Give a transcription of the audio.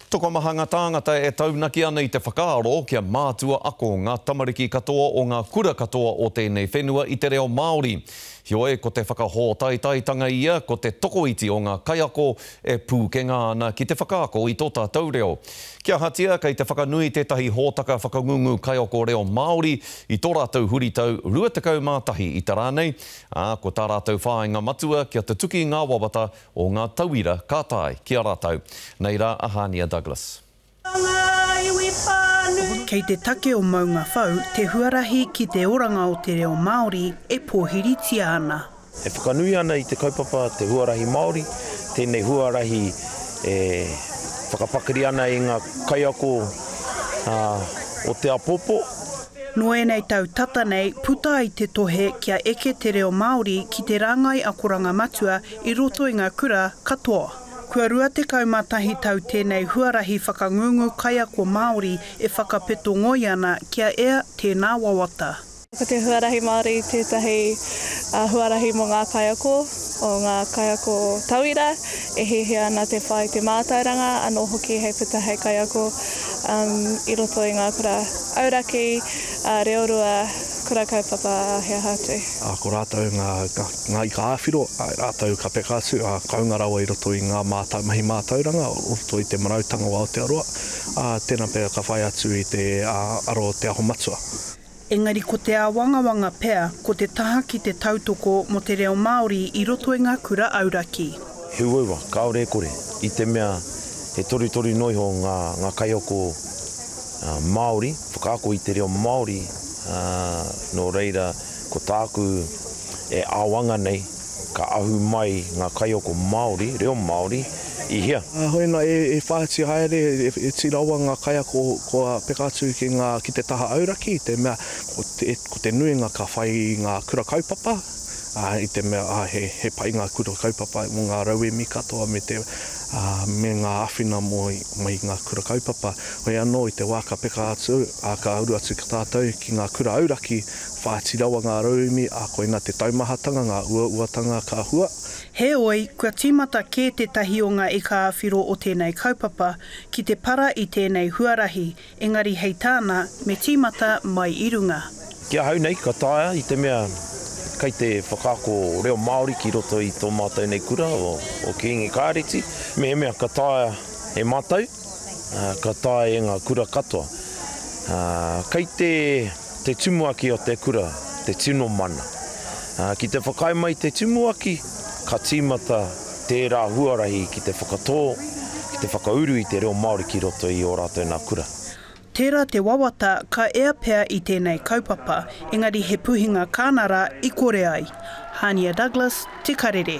Tokomaha ngā tāngata e taunaki ana i te whakaaro kia mātua ako ngā tamariki katoa o ngā kura katoa o tēnei whenua i te reo Māori. Heoi, ko te whakahōtaetaitanga ia, ko te tokoiti o ngā kaiako e pūkenga ana ki te whakaako i tō tātou reo. Kia ahatia, kei te whakanui tētahi hōtaka whakangungu kaiako reo Māori i tō rātou huritau 21 i te rā nei, ā, ko tā rātou whāinga matua kia tutuki ngā wawata o ngā tauira ka tae ki a rātou. Nei rā a Hānia Douglas. Kei te take o Maungawhau te huarahi ki te oranga o te reo Māori e pōhiritia ana. E whakanui ana i te kaupapa Te Huarahi Māori, tēnei huarahi e whakapakari ana i ngā kaiako o te apopo. Nō ēnei tau tata nei, puta ai te tohe kia eke te reo Māori ki te rāngai akoranga matua i roto i ngā kura katoa. Kua 21 tau tēnei huarahi whakangungu kaiako Māori e whakapeto ngoi ana kia ea tēnā wawata. Ko te huarahi Māori tētahi huarahi mō ngā kaiako, o ngā kaiako tauira e hiahia ana te whai te mātauranga, anō hoki hei puta hei kaiako i roto i ngā kura auraki, reorua, kura kaupapa, he aha atu. Ko rātou ngā ngā ika āwhiro, āe rātou ka peka atu, ā, kounga rawa i roto i ngā mātau, mahi mātauranga o roto i te marautanga o Aotearoa, ā, tēnā pea ka whai atu i te aro o Te Aho Matua. Engari ko te āwangawanga pea ko te taha ki te tautoko mō te reo Māori i roto i ngā kura auraki. He uaua, kāore e kore, i te mea he torutoru noa iho ngā, ngā kaiako Māori, whakaako i te reo Māori, ā, nō reira ko tāku e āwanga nei, ka ahu mai ngā kaiako Māori, reo Māori, i hea? Hoi na, e whāiti haere, e iti rawa ngā kaiako kua peka atu ki ngā, ki te taha auraki, i te mea ko te, ko te nuinga ka whai i ngā kura kaupapa, ā, i te mea, ā, he, he pai ngā kura kaupapa mō ngā rauemi katoa me te, ā, me ngā āwhina mō, mai i ngā kura kaupapa. Hoi anō, i te wā ka peka atu, ā, ka uru atu ki tātou ki ngā kura auraki, whāiti rawa ngā rauemi, ā, koina te taumahatanga, ngā uauatanga ka hua. Heoi, kua tīmata kē tētahi o ngā ika-ā-whiro o tēnei kaupapa ki te para i tēnei huarahi, engari hei tāna, me tīmata mai i runga. Ki ahau nei, ka taea i te mea kei te whakaako reo Māori ki roto i tō mātou nei kura o Kīngi Kāreti, mehemea ka taea e mātou, ka taea e ngā kura katoa. Kei te te tumuaki o te kura te tino mana. Ki te whakaae mai te tumuaki, ka tīmata tērā huarahi ki te whakatō, ki te whakauru i te reo Māori ki roto i ō rātou nā kura. Tērā te wawata ka ea pea i tēnei kaupapa, engari he puhinga kānara i kore ai. Hānia Douglas, Te Karere.